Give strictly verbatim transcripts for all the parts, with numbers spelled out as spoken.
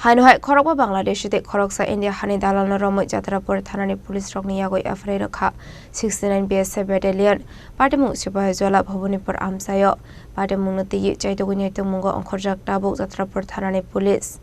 Haino hai khorokba Bangladeshi tei khoroksa India hani dalalno romwi Jatrapur thanani police rokni yagwi F I R rwkha sixty nine B S F battalion. Patimung Sipahijola Bhabanipur amchaio. Patimungno twiwi chaitugwi naitugmungo ongkhorjak tabuk Jatrapur thanani police.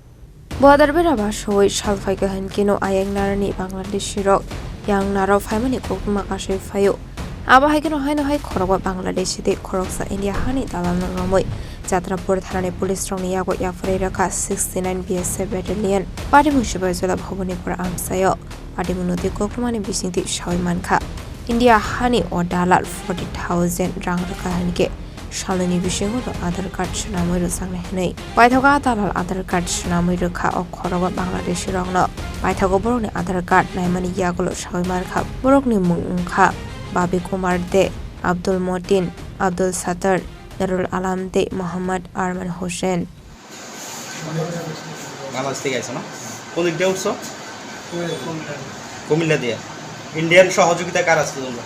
Border bera basowi sal phaikha hinkhe no ayang narani Bangladeshi rok yang naro phaimani koktwma kasui phaio. Abo hai kheno haino hai khorokba Bangladeshi tei khoroksa India hani dalalno romwi Jatrapur thanani police rokni yago yapharwi rwkha sixty nine B S F battalion. Patimung Sipahijola Bhabanipur amchaio. Patimungno twi koktwmani bisingtwi sawi mankha. India hani o dalal forty thousand rang rwkha hinkhe salnwini bisingo no Aadhaar card swnamwi rwjaknai hwnwi. Paithago a dalal Aadhaar card swnamwi rwkha o khorokba Bangladeshi rokno. Paithago borokni Aadhaar card naimani yagulo sawi mankha borokni mung wngkha Babi Kumar De, Abdul Motin, Abdul Sattar, Darul Alam De, Mohammad Arman Hussain. Bangladesh থেকে আইছো না? কোন দিক দিয়ে উঠছো? কুমিল্লা দিয়ে। ইন্ডিয়ান সহযোগিতা কার আছে তোমরা?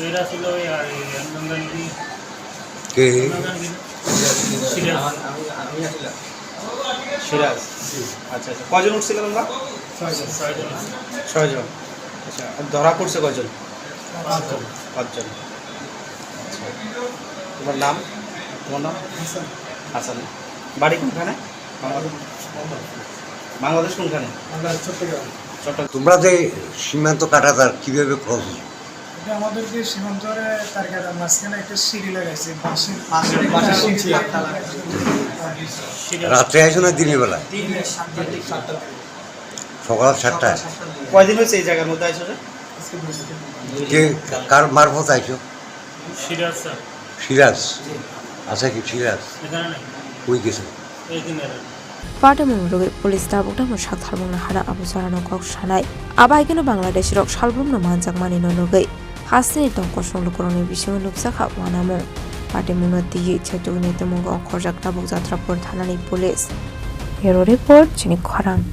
এরা ছিল ওই আর এই আন্দোলন কি? কে? আন্দোলন কি? সিরিয়াস। সিরাজ। আচ্ছা, আচ্ছা। কয়জন উঠছিলে তোমরা? ছয়জন। ছয়জন। আচ্ছা, আর ধরা পড়ছে কয়জন? পাঁচজন। পাঁচজন। আচ্ছা। তোমার নাম? তোমার নাম? হাসান। হাসান। বাড়ি কোনখানে? বাংলাদেশ। বাংলাদেশ কোনখানে? আমরা চট্টগ্রাম। চট্টগ্রাম। তোমরা যে সীমান্ত কাটাতার কিভাবে খোঁজ? এটা আমাদের যে সীমান্ত তার মাঝখানে একটা সিঁড়ি লাগাইছে, বাঁশের, বাঁশের একটা সিঁড়ি লাগাইছে। রাত্রে আইছো না দিনের বেলা? দিনে সাতটা, সাতটা। সকাল সাতটায়? কয়দিন হয়েছে এই জায়গার মধ্যে আইছো যে? আজকে দুই দিন। কে, কার মারফত আইছো? সিরাজ স্যার। সিরাজ? আছে কি সিরাজ? এখানে নাই। কই গেছে? এই দিন এরা। Patimung rwgwi police tabuk tamo saktharmungno hana abo jorano kok sanai. Abo hai kheno Bangladeshi rok salbrumno manjakmani no nugwi hasteni tong kosong lukurokni bisingo nukjakha uanamung. Patimungno twiwi chaichugwi naitugmungo ongkhorjak tabuk Jatrapur thanani police. Bureau report, chini khorang.